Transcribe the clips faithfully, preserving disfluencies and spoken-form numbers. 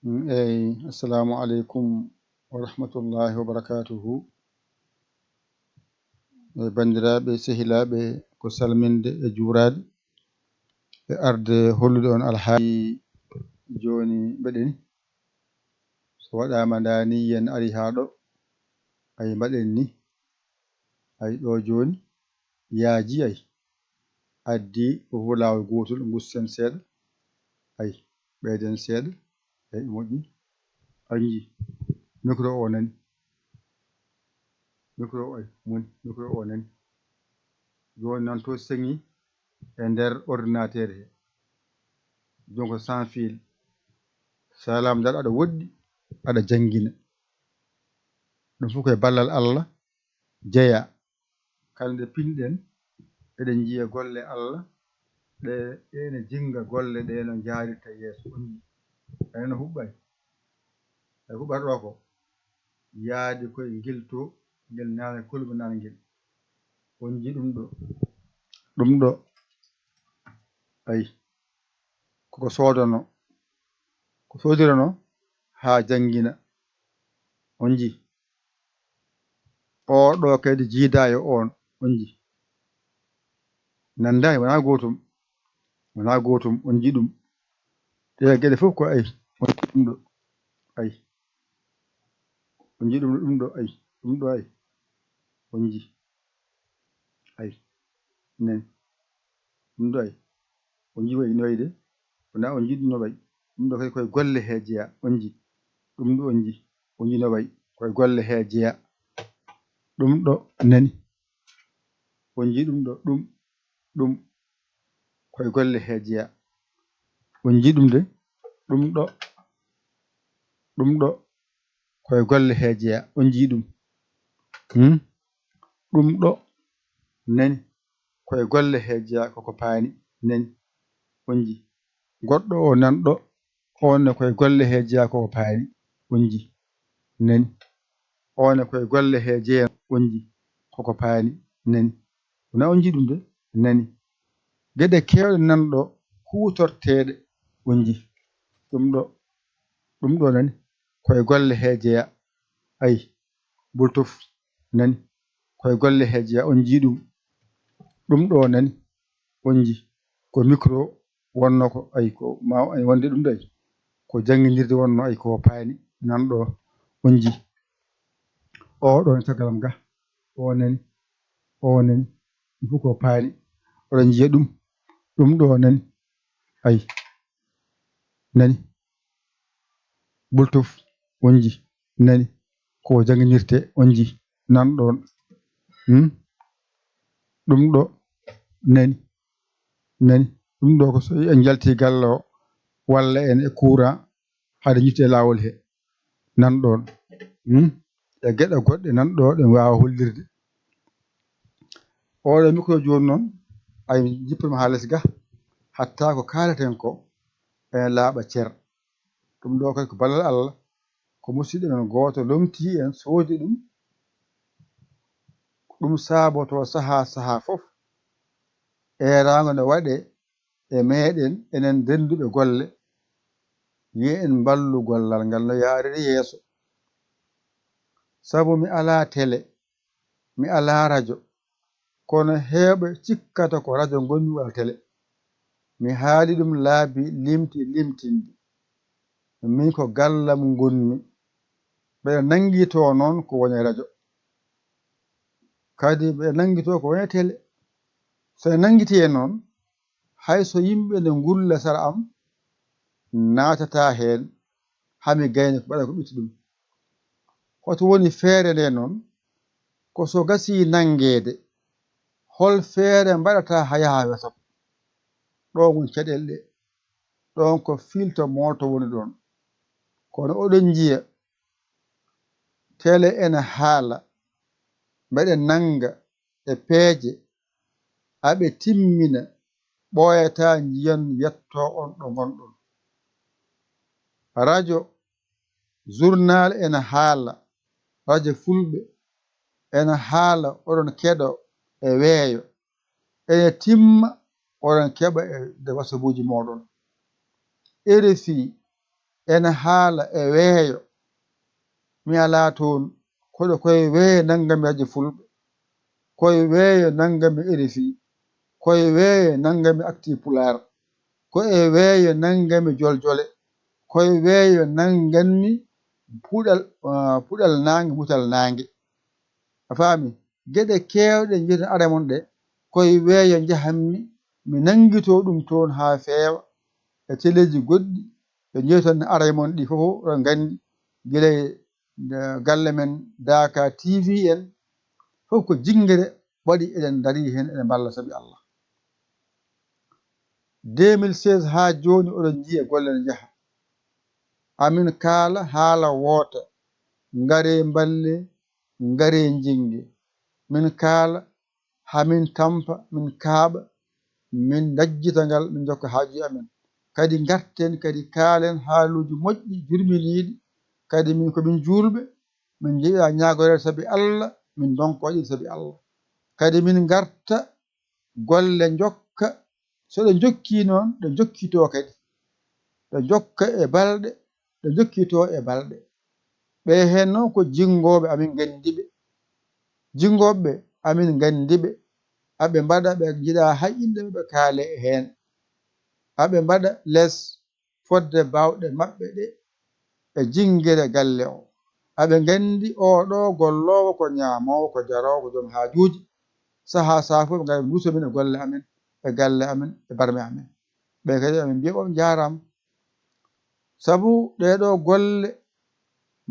Mm, eyi, assalamu aleykum wa rahmatullahi wa barakatuhu. E banndiraaɓe, sehilaaɓe, ko salminde e juuraade, e arde hollude on alhaali jooni mbeɗen. So waɗaama ndaa ni, yen ari haa ɗo, ay mbaɗen ni, ay ɗo jooni, yaaji ay. Addi ko fof laawol gootol, ngusten seeɗa, ay, ɓeyden seeɗa, ay, moƴƴi, anji, micro o nani, micro o, ay, moni, micro o nani. Jooni noon to seŋi e nder ordinateur he, donc sans fil. Salaam dal aɗa woɗɗi, aɗa janngina. Ɗum fof ko e ballal Allah jeyaa. Kala nde pinɗen, eɗen njiya golle Allah, ɗe, ɗe ene jinnga golle ɗe no njaarirta yeeso. On njii? Ene no huɓɓay. E huɓɓata ɗo ko, yaade koye ngel to, ngel naane kolba naane ngel. On njii ɗum ɗo? Ɗum ɗo, ay, koko soodano, ko soodirano haa janngina. On njii? Oo ɗo kadi jiidaa e oon, on njii? Nanndaani, wonaa gootum, wonaa gootum, on njii ɗum? Ɗee geɗe fof ko, ay, on njii ɗum ɗo, ay, on njii ɗum ɗo, ɗum ɗo, ay, ɗum ɗo, ay, on njii, ay, nen, ɗum ɗo, ay, on njii way no wayi de, wonaa on njii ɗum no wayi, ɗum ɗo kadi koye golle he jeyaa, on njii, ɗum ɗo on njii, on njii no wayi, koye golle he jeyaa, ɗum ɗo nani, on njii ɗum ɗo, ɗum, ɗum, koye golle he jeyaa, on njii ɗum de, ɗum ɗo, ɗum ɗo, koye golle he jeyaa, on njii ɗum? Hmm? Ɗum ɗo nani, koye golle he jeyaa, koko paani, nani, on njii? Goɗɗo o nan ɗo, oon ne koye golle he jeyaa, koko paani, on njii, nani? Oon ne koye golle he jeyaa, on njii, koko paani, nani? Wonaa on njii ɗum de, nani? Geɗe keewɗe nan ɗo, kuutorteeɗe, on njii? Ɗum ɗo, ɗum ɗo nani, koye golle he jeyaa, ay, bultuf, nani, koye golle he jeyaa, on njii ɗum? Ɗum ɗo nani, on njii? Ko micro wonno ko, ay, ko ma, ay, wonde ɗum ɗo, ay, ko jannginirde wonno, ay, ko paani nan ɗo, on njii? Oo ɗo ne caggal am ga, o nani, o nani, ɗum fof ko paani, oɗon njiya ɗum, ɗum ɗo nani, ay, nani, bultuf, on njii, nani, ko jannginirte, on njii, nan ɗoon, hmm? Ɗum ɗo nani, nani, ɗum ɗo ko so en njalti galle o, walla en e courant, hade ñitte laawol he, nan ɗoon, hmm? E geɗe goɗɗe nan ɗo, ɗe waawa hollirde. Oɗo micro jooni noon, ay, jippirma haa les ga, hatta ko kaaleten ko, ene laaɓa cer. Ɗum ɗo kadi ko ballal Allah, ko musidɗo men gooto lomtii en, soodi ɗum. Ɗum saabotoo sahaa sahaa fof, eeraango no waɗee e meeɗen, enen dennduɓe golle, yo en mballu gollal ngal no yaariri yeeso. Sabu mi alaa tele, mi alaa rajo, kono heewɓe cikkata ko rajo ngonmi walla tele. Mi haali ɗum laabi limti limtinɗi. Min ko gallam ngonmi. Mbeɗa nanngitoo noon ko woni e rajo. Kadi mbeɗa nanngitoo ko woni e tele. So e nanngiti e noon, hay so yimɓe ne ngulla sara am, naatata heen, hami gayni ko mbaɗa ko ɓitti ɗum. Hoto woni feere nde noon? Ko so gasii nanngeede, hol feere mbaɗata haa yaha weso? Ɗo woni caɗeele ɗe. Ɗoon ko filto mooto woni ɗoon. Kono oɗon njiya, tele ene haala, mbeɗe nannga e peeje, aɓe timmina, ɓooyataa njiyan yettoo on ɗo ngonɗon. Rajo, journal ene haala, rajo fulɓe ene haala, oɗon keɗo e weeyo, ene timma, oɗon keɓa e nder wasabuuji mooɗon. R F I, ene haala e weeyo. Mi alaa toon, koɗo koye weeyo nanngami rajo Fulɓe, koye weeyo nanngami R F I, koye weeyo nanngami Actu Pulaar, ko e weeyo nanngami Joljole, koye weeyo nannganmi Puɗal, ah, Puɗal Naange, Mutal Naange. A faami? Geɗe keewɗe njiyeten are mon ɗe, koye weeyo njahanmi, mi nanngitoo ɗum toon haa feewa. E teleeji goɗɗi, ɓe njiyeten are mon ɗi fof, oɗon nganndi, gila e, eh, galle men Daaka T V en, fof ko jinngere waɗi, eɗen ndarii heen, eɗen mballa sabi Allah. Deux mille seize haa jooni, oɗon njiya golle ne njaha. Amin kaala haala woota, ngaree mballe, ngaree njinnge. Min kaala, haa min tampa, min kaaɓa, min ndajjita ngal, min njokka haajuuji amen. Kadi ngarten, kadi kaalen haaluuji moƴƴi, jurminiiɗi. Kadi min ko min juulɓe, min njiɗa ñaagoreede sabi Allah, min ndonka waɗude sabi Allah. Kadi min ngarta golle njokka, so ɗe njokkii noon, ɗe njokkitoo kadi. Ɗe njokka e balɗe, ɗe njokkitoo e balɗe. Ɓe heen noon ko jinngooɓe, amin nganndi ɓe. Jinngooɓe ɓe, amin nganndi ɓe. Aɓe mbaɗa, ɓe njiɗa hay innde maɓɓe kaale heen. Aɓe mbaɗa les fodde baawɗe maɓɓe ɗe e jinngere galle o. Aɓe nganndi oo ɗoo golloowo ko ñaamoowo, ko jaroowo, ko joom haajuuji. Sahaa sahaa fof ɓe ngara ɓe nduusa min e golle amen, e galle amen, e barme amen. Ɓe kadi amin mbiya on njaaraama. Sabu ɗee ɗoo golle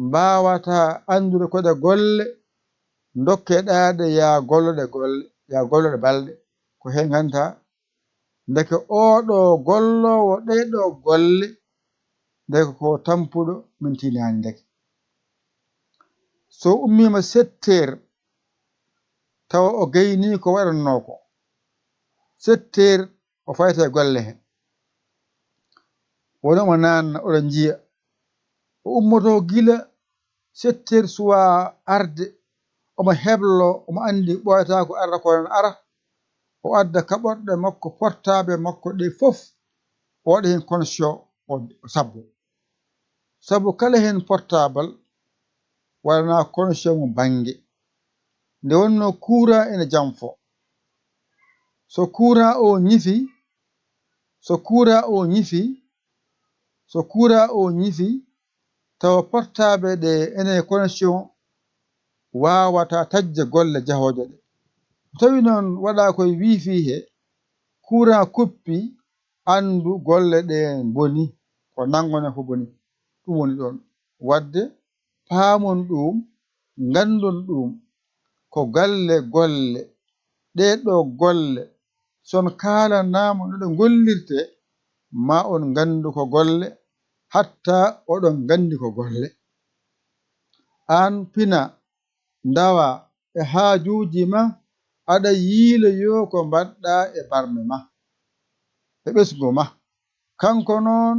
mbaawataa anndude ko ɗe golle ndokkeɗaa ɗe, yaa gollo ɗe golle, yaa gollo ɗe balɗe. Ko heen ngannduɗaa ndeke oo ɗoo golloowo ɗee ɗoo golle, ndeke ko tampuɗo min tinaani ndeke. So ummiima sept heures, tawa o gaynii ko waɗatnoo ko. Sept heures, o fayta e golle he. Woni omo naanna, oɗon njiya. O ummoto gila sept heures suwaa arde, omo heblo, omo anndi ɓooyata ko arata ko nan ara. O adda kaɓorɗe makko, portable makko ɗe fof, o waɗa heen connexion, o, o sabbo. Sabu kala heen portable waɗanaa connexion mum bannge. Nde wonnoo courant ene janfo. So courant o ñifi, so courant o ñifi, so courant o ñifi, tawa portable ɗe ene connexion waawata taƴde golle jahooje ɗe. So tawi noon waɗaa koye wifi he, courant kuppi, anndu golle ɗe mboni, ko nanngone ko boni. Ɗum woni ɗoon. Waɗde paamon ɗum, nganndon ɗum. Ko galle golle, ɗee ɗoo golle, so on kaalanaama no ɗe ngollirtee, ma on nganndu ko golle, hatta oɗon nganndi ko golle. Aan pina, ndawa e haajuuji ma, aɗa yiiloyoo ko mbaɗɗaa e barme ma, e ɓesngu ma. Kanko noon,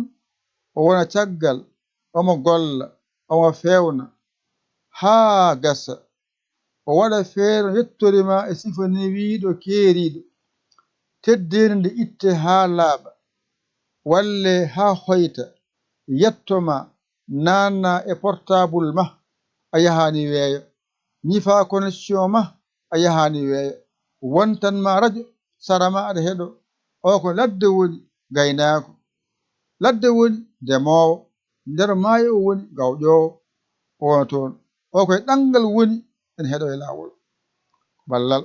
o wona caggal, omo golla, omo feewna, haa gasa. O waɗa feere yettori ma e sifaniwiiɗo keeriiɗo, teddeendi nde itte haa laaɓa, walle haa hoyta, yetto ma, naanna e portaabul ma, a yahaani weeyo. Ñifa connexion ma, a yahaani weeyo. Wontan ma rajo, sara ma aɗa heɗo. O ko ladde woni gaynaako. Ladde woni ndemoowo. Nder maayo o woni gawƴoowo. O wona toon. O koye ɗanngal woni ene heɗo e laawol. Ballal.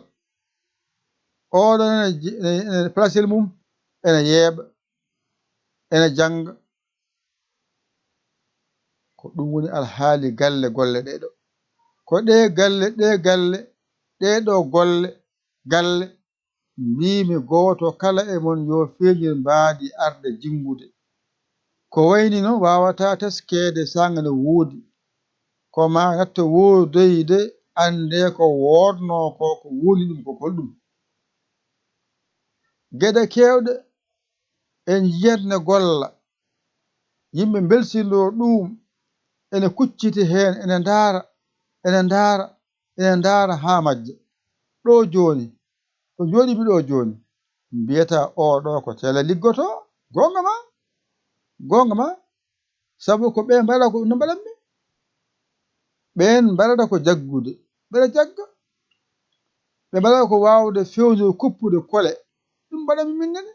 Oɗon ene je-, ene, ene placel mum, ene yeeɓa, ene jannga. Ko ɗum woni alhaali galle golle ɗee ɗo. Ko ɗee galle, ɗee galle, ɗee ɗo golle, galle, mbiimi gooto kala e mon yo feeñir mbaadi arde jinngude. Ko wayni noon waawataa teskeede saanga no woodi. Ko maa natto woodoyde anndee ko woodnoo ko, ko woni ɗum, ko holɗum. Geɗe keewɗe en njiyat ne golla, yimɓe mbelsindoo ɗum, ene kucciti heen, ene ndaara, ene ndaara, ene ndaara haa majja. Ɗo jooni, ɗo njooɗiimi ɗo jooni, mbiyata oo ɗo ko tele liggotoo, goonga ma? Goonga ma? Sabu ko ɓe mbaɗa ko no mbaɗanmi. Ɓeen mbaɗata ko jaggude, mbeɗa jagga. Ɓe mbaɗata ko waawde feewnude, kuppude kole, ɗum mbaɗanmi min nene.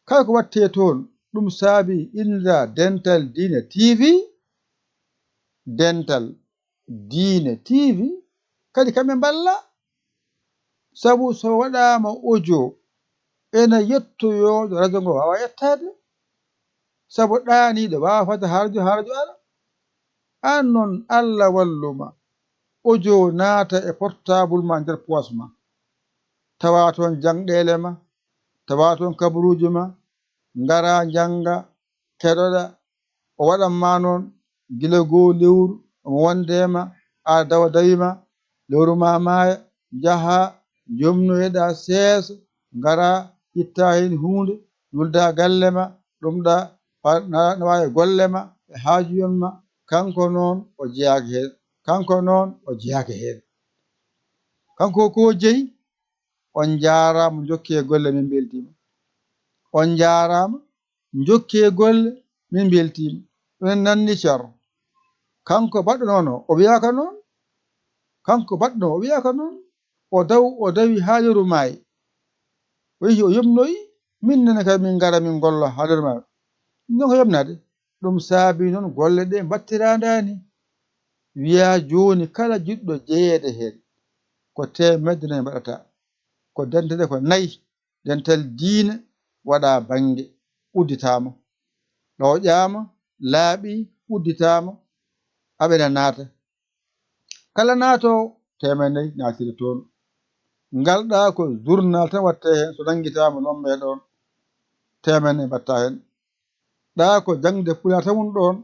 Kala ko waɗtee toon, ɗum saabi inndiraa Dental Diine T V, Dental Diine T V, kadi kamɓe mballa. Sabu so waɗaama audio, ena yettoyoo ɗo radio ngo waawaa yettaade. Sabu ɗaaniiɗo waawaa fadde haa radio, haa radio ara. Aan noon, Alla wallu ma, audio naata e portable ma, nder poos ma. Tawa toon jangɗeele ma, tawa toon kabaruuji ma, ngara njannga, keɗoɗa. O waɗan ma noon gila goo lewru, omo wonde e ma, a dawa dawi ma, lewru ma maaya, njaha, njomnoyoɗa seesa, ngara, itta heen huunde, nulda galle ma, ɗum ɗa, pa-, na-, nawa e golle ma, e haajuyon ma, kanko noon o jeyaaka heen, kanko noon o jeyaaka heen. Kanko ko jeyi, on njaaraama, njokkee golle, min mbeltiima. On njaaraama, njokkee golle, min mbeltiima. Ɗum en nanni Ceerno. Kanko baɗɗo noon o, o wiyaaka noon. Kanko baɗɗo o wiyaaka noon. O daw, o dawi haa lewru maayi. O yehi, o yomnoyi, min nene kadi min ngara, min ngolla haa lewru maayi. Ɗum noon ko yomnaade. Ɗum saabi noon golle ɗe mbaɗtirandaani. Wiyaa jooni kala jiɗɗo jeyeede heen, ko teemedde nayi mbaɗata. Ko dental ɗe ko nayi, dental diine waɗa bannge, udditaama, ɗowƴaama, laaɓi, udditaama, aɓena naata. Kala naatoowo, teemedde nayi naatira toon. Ngal ɗa ko journal tan waɗte heen, so nanngitaama lombe ɗoon, teemedde nayi mbaɗta heen. Ɗa ko jaŋde pulaar tan woni ɗoon,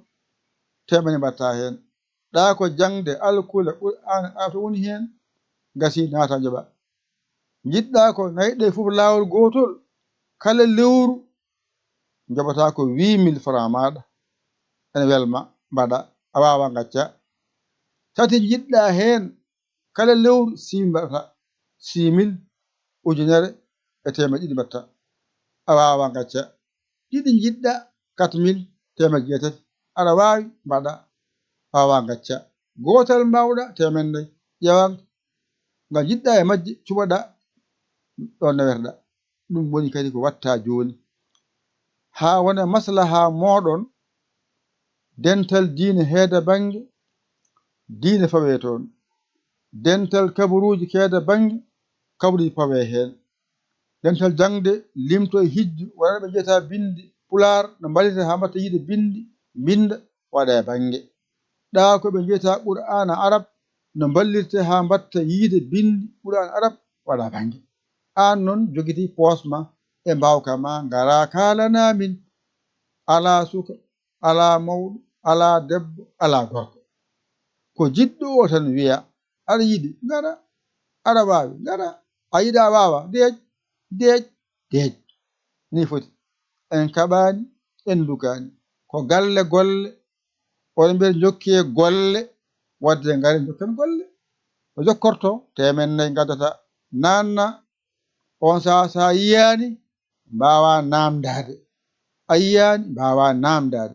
teemedde nayi mbaɗta heen. Ɗa ko jaŋde alkule, Qur'aana, Arab tan woni heen, gasi naata njoɓa. Njiɗɗa ko nayi ɗe fof laawol gootol, kala lewru njoɓata ko huit mille francs maaɗa, ene welma, mbaɗa, a waawaa ngacca. Tati njiɗɗa heen, kala lewru six mille mbaɗata, six mille, ujunere e teemedde ɗiɗi mbaɗta, a waawaa ngacca. Ɗiɗi njiɗɗa, quatre mille, teemedde jeetati, aɗa waawi mbaɗa, a waawaa ngacca. Gootal mbaawɗa, teemedde nayi, ƴeewa nga njiɗɗa e majje, cuɓoɗa ɗo neweteɗa. Ɗum woni kadi ko waɗta jooni. Haa wona maslaha mooɗon, dental diine heeda bannge, diine fawee toon. Dental kabaruuji keeda bannge, kabaruuji pawee heen. Dental jaŋde, limto e hijju, wonaa ɓe njiyata binndi pulaar, no mballirta haa mbaɗta yiyde binndi, mbinnda, waɗa e bannge. Ɗa ko ɓe njiyata Qur'aana Arab, no mballirta haa mbaɗta yiyde binndi Qur'aana Arab, waɗa bannge. Aan noon jogitii poos ma e mbaawka ma, ngara kaalana min. Alaa suka, alaa mawɗo, alaa debbo, alaa gorko. Ko jiɗɗo o tan wiya, aɗa yiɗi, ngara, aɗa waawi, ngara, a yiɗa, a waawa, deeƴ, deeƴ, deeƴ. Nii foti. En kaɓaani, en ndukaani. Ko galle golle, oɗon mbiyata njokkee golle, wadde ngare njokken golle. O jokkorto, teemedde nayi ngaddata, naanna, on sahaa, so a yiyaani, mbaawaa naamndaade. A yiyaani, mbaawaa naamndaade.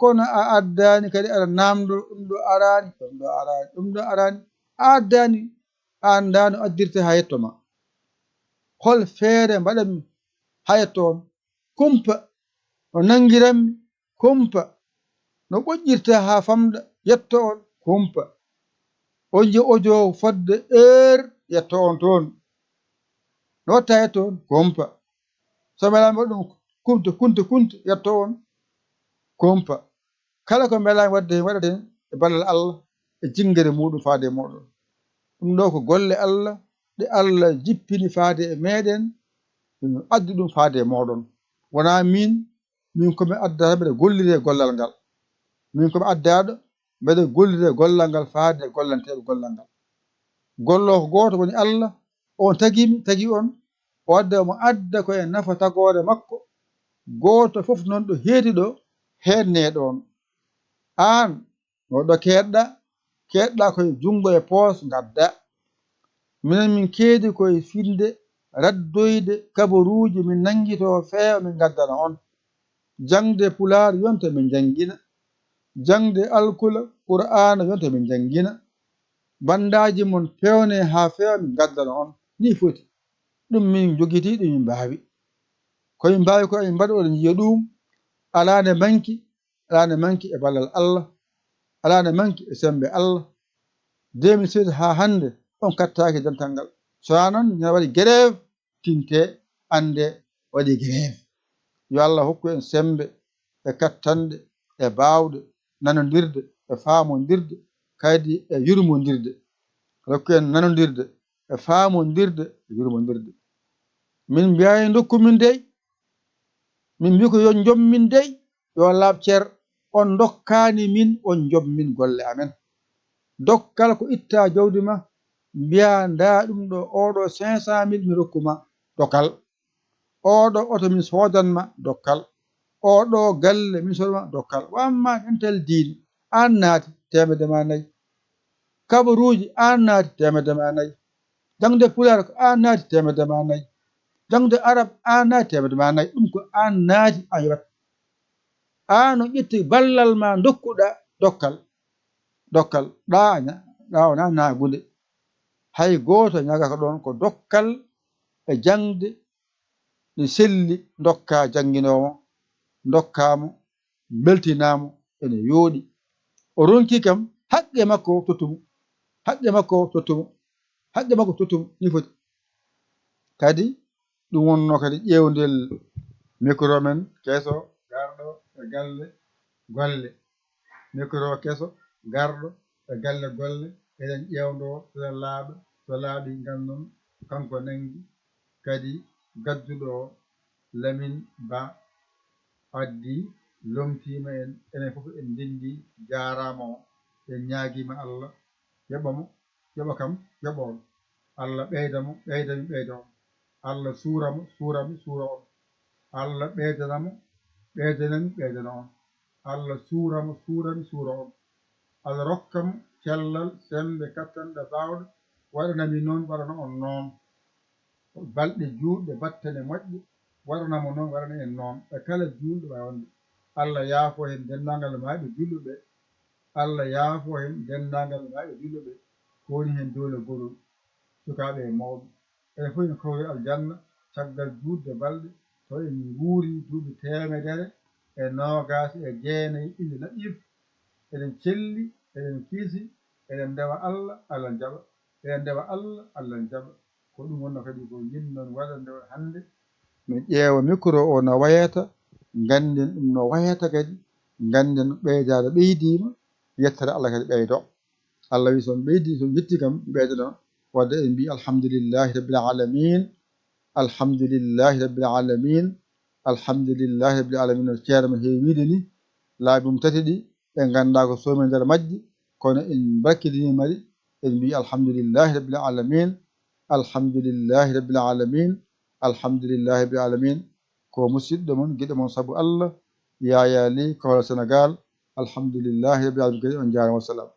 Kono a addaani kadi aɗa naamndoo, ɗum ɗo araani, ɗum ɗo araani, ɗum ɗo araani. A addaani, a anndaa no addirte haa yetto ma. Hol feere mbaɗanmi haa yetto on? Kumpa. No nanngiranmi? Kumpa. No ɓoƴƴirta haa famɗa yetto on? Kumpa. On njiya audio fodde heure yetto on toon. No watta yetto on? Kumpa. So mbelaami waɗ ɗum kunta, kunta, kunta yetto on? Kumpa. Kala ko mbelaami waɗde heen, waɗata heen e ballal Allah e jinngere muuɗum faade e mooɗon. Ɗum ɗo ko golle Allah ɗe Allah jippini faade e meeɗen, ɗum addi ɗum faade e mooɗon. Wonaa miin, miin ko mi adda tan, mbeɗa gollira e gollal ngal. Miin ko mi addaaɗo, mbeɗa gollira e gollal ngal faade e gollanteeɓe gollal ngal. Golloowo ko gooto woni Allah, on tagi mi, tagi on, o adda, omo adda ko e nafa tagoore makko, gooto fof noon ɗo heedi ɗo, heednee ɗoon. Aan, no ɗo keedɗa, keedɗa ko e junngo e poos ngadda. Minen min keedi ko e fiɗnde raddoyde kabaruuji, min nanngitoo feewa, min ngaddana on. Jaŋde pulaar yonta min njanngina, Jaŋde alkula, Qur'aana, yonta min njanngina. Banndaaji mon peewne haa feewa, min ngaddana on. Nii foti. Ɗum min njogitii, ɗum min mbaawi. Ko min mbaawi ko, min mbaɗa, oɗon njiya ɗum. Alaa nde manki, alaa nde manki e ballal Allah. Alaa nde manki e semmbe Allah. Deux mille seize haa hannde, on kattaaki dental ngal. So a non, ñande waɗi grève, tinte, annde waɗi grève. Yo Allah hokku en semmbe e kattanɗe e baawɗe, nanondirde e faamondirde, kadi e yurmondirde. Hokku en nanondirde e faamondirde e yurmondirde. Min mbiyaani ndokku min dey, min mbii ko yo jom min dey, yo laaɓ cer, on ndokkaani min, on jom min golle amen. Dokkal ko itta jawdi ma, mbiya ndaa ɗum ɗo, oɗo cinq cent mille mi rokku ma, dokkal. Oɗo oto min soodan ma, dokkal. Oɗo galle min soodan ma, dokkal. Wa amma dental diine, aan naati, teemedde ma nayi. Kabaruuji, aan naati, teemedde ma nayi. Jaŋde pulaar ko aan naati, teemedde ma nayi. Jaŋde arab, aan naati, teemedde ma nayi. Ɗum ko aan naati, a yoɓat. Aan o ƴetti ballal ma, ndokkuɗa dokkal. Dokkal, ɗa a ña-, ɗa wona naagunde. Hay gooto ñagaka ɗoon, ko dokkal e jaŋde ɗi selli, ndokka jannginoowo, ndokkaa mo, mbeltinaa mo, ene yooɗi. O ronki kam haqqe makko tottu mo. Haqqe makko tottu mo. Haqqe makko tottu mo, ni foti. Kadi ɗum wonnoo kadi ƴeewndel micro men keso garɗo e galle golle. Micro keso garɗo e galle golle, eɗen ƴeewndoo so laaɓa, so laaɓi nganndon kanko nanngi, kadi gadduɗo o, Lamin Ba, addi, lomtiima en, enen fof en ndenndi, jaaraama o, en ñaagiima Allah yoɓa mo, yoɓa kam, yoɓa on. Allah ɓeyda mo, ɓeyda mi, ɓeyda on. Allah suura mo, suura mi, suura on. Allah ɓeydana mo, ɓeydana mi, ɓeydana on. Allah suura mo, suura mi, suura on. Allah rokka mo cellal, semmbe, kattanɗe, baawɗe, waɗana mi noon, waɗana on noon. Balɗe juutɗe, battane moƴƴe, waɗana mo noon, waɗana en noon. E kala juulɗo waawande. Allah yaafo heen denndaangal maayɓe juulɓe ɓe. Allah yaafo heen denndaangal maayɓe juulɓe ɓe. Ko woni heen doole gorol, sukaaɓe e mawɓe. Enen fof en kawri aljanna caggal juutde balɗe, taw en nguuri duuɓi teemedere e noogaas e jeenayi inde laɓɓirde. Eɗen celli, eɗen kiisi, eɗen ndewa Allah, Allah jaɓa. Eɗen ndewa Allah, Allah jaɓa. Ko ɗum wonnoo kadi ko njiɗ-mi waɗande on hannde. Min ƴeewa micro o no wayata, ngannden ɗum no wayata kadi, ngannden ɓeydaade ɓeydiima, yettere Allah kadi ɓeydo. Allah wi so on ɓeydi, so on yetti kam, ɓeydoɗon. Wadde en mbii alhamdulillahi rabbil alamin, alhamdulillahi rabbil alamin, alhamdulillahi rabbil alamin. No ceerno men heewi wiide ni, laabi mum tati ɗi, ɓe nganndaa ko soomi nder majji, kono en mbarkidiniima ɗi, en mbii alhamdulillahi rabbil alamin, alhamdulillahi rabbil alamin, alhamdulillahi rabbil alamin. Ko musiɗɗo mon, giɗo mon sabu Allah, Yaya Ly, Kaolack, Sénégal. Alhamdulillahi rabbil alamin, kadi on njaaraama, wassalam.